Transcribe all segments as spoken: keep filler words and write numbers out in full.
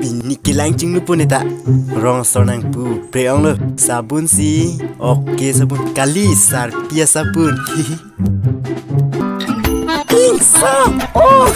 Pini kelang chinglu pon eta. Rong asor nangpu. Pre-onglo. Sabun si. Oke sabun. Kali sarpi asabun. Ingsam. Oh.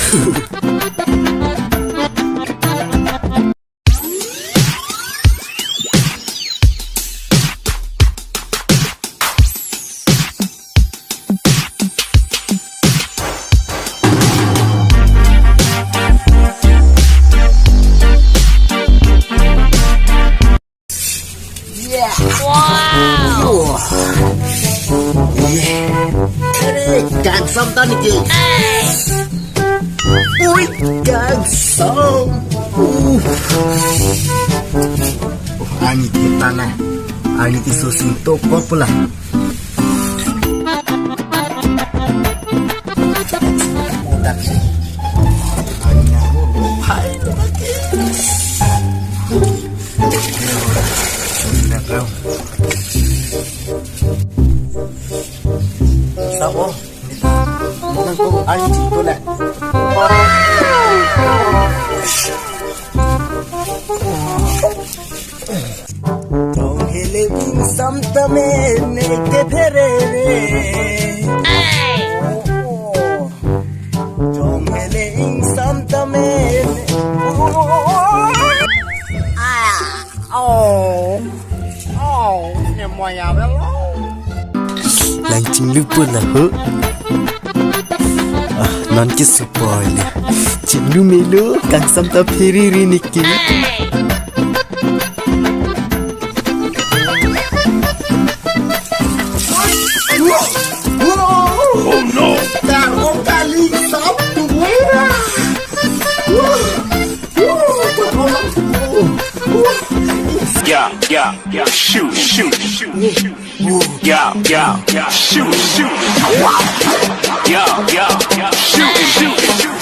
Yeah. Wow. Yeah. Are, kangsam ta neke. Ui, kangsam. Uh. Oh, ani kita na. Ani kiso sinto ko pula. Sa o, nang ko ani chito na. Jong hele ingsam tame neke pherere. Jong hele ingsam tame ne. Ah, oh. Oh, ne moya velo. Lang chinglu pon la ho. Ah, non ke spoil. Chinglu melo, kangsam ta pherere neke. Oh no! Karo kali sap tu mera. Yeah, yeah, yeah, shoot, shoot, shoot, shoot. Yeah, yeah, yeah, shoot, shoot. Yeah, yeah, yeah, shoot, shoot, shoot.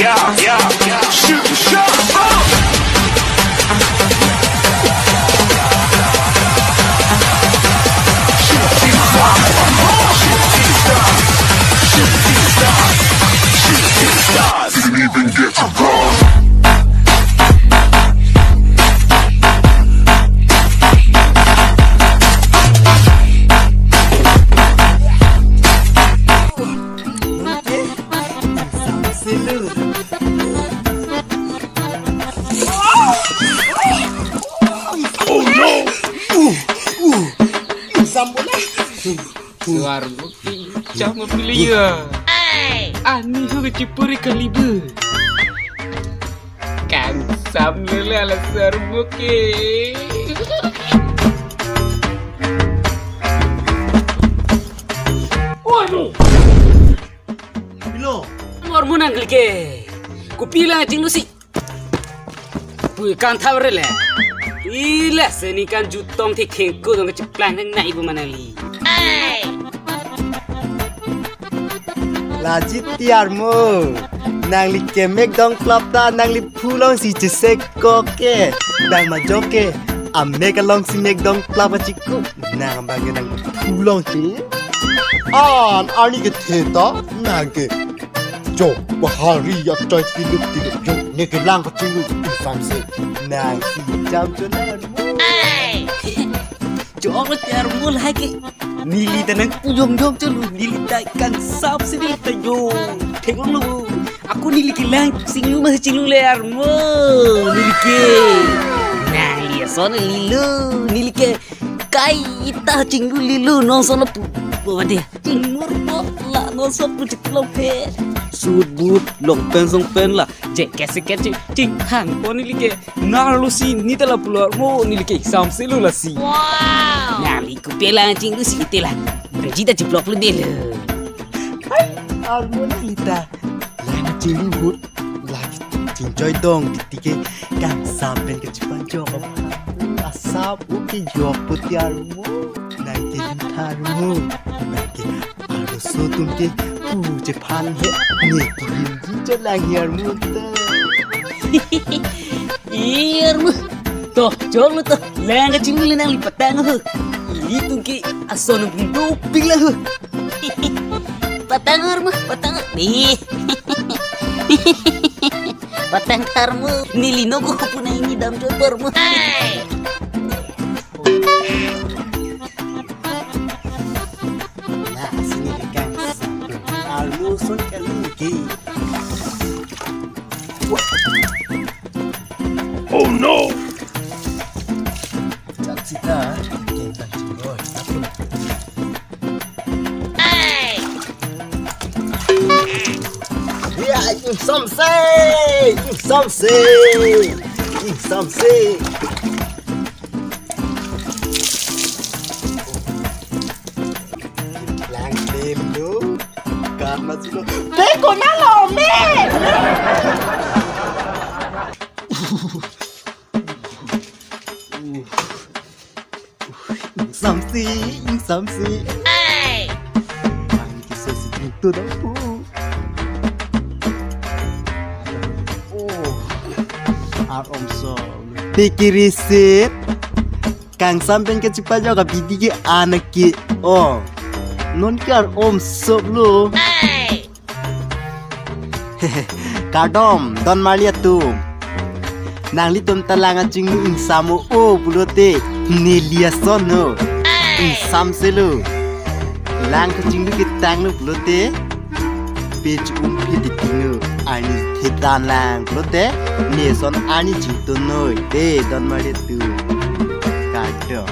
Yeah, yeah, yeah, shoot, shoot. Oh! Shooting stars. Shooting stars. Shooting stars. Shooting stars. Didn't even get to cross. Oh no! Suar muti, cah mapiliya. Ani ho kechipuri kalibu. Kangsam lele ala suar muke. Waduh. Bilo. Mor munang leke. Kopi lang chinglu si. Pui kan thaw re le. Ila seni kan jutong the khengko dong kechiplang nang nai bu manali. Lajit tiar mo. Nangli kemek dongplap ta nangli phulong si chesek koke. Dang majok ke. Amek along si mek dongplap achiku. Nang abang ke nang phulong si. An ani ke theta nang ke. Jo, bahari ya choi tiluk tiluk jo, neke lang kachinglu ingsam se. Nang si jam jo nang. Chok lo tiar mo lahai ke. Neli ta nang pujong jong chulu, neli ta kangsam si neli ta jo. Theklong lo. Ako neli kelang chinglu ma chinglu le armo. Neli ke. Nangli ason neli lo. Neli ke. Kai ita chinglu lilo non son lo pu. Bo ba de. Chingmur po la non son pu chiklo phe. Suit boot long pant song pant la. Je kese ke ching ching hang po neli ke. Nar lo si neli ta la pulo mo neli ke ingsam se lo lasi. Wow. Neli ko pela chinglu si ite la. Jita chiplok lo de lo. Hai, armo neli ta. La chinglu hut. Lagi chingchoi dong titi ke kangsam pen kechipan jok. Asap u ke jok puti armo. Nang ke jutha armo. Nang ke arloso atum ke pu chephan he. Ne kirim ji chelang he armo ta. I armo. To, jok lo to. Lang kachinglu le nangli patang ho. Ilitum ke ason nung dopik la ho. Patang armo, patang. Nih. Atang tharmu, neli no ko puna ini dam jo permu. Nah, sini ikan. Almu son kali ke. Oh no! Cak sita, ikan tak cingoi. Ya, ingsamse, ingsamse, ingsamse. Lang tim do. Karena sudah. Teko na lo me. Ingsamse, ingsamse. Ang kisa si pintu dong po. Oh. Ar-om so. Pikir isit. Kangsam pen kachipajok abidi ke anak ke. Oh. Non ke ar-om so lo. Kardom, don marli atum. Nanglitum ta lang kachinglu ingsam o pulote neli ason no. Ingsamse lo. Lang kachinglu ketang lo pulote. Page um ke diting lo. Arni thetan lang pulote. Ne son arni chingtun noi. De don marli atum. Kardom.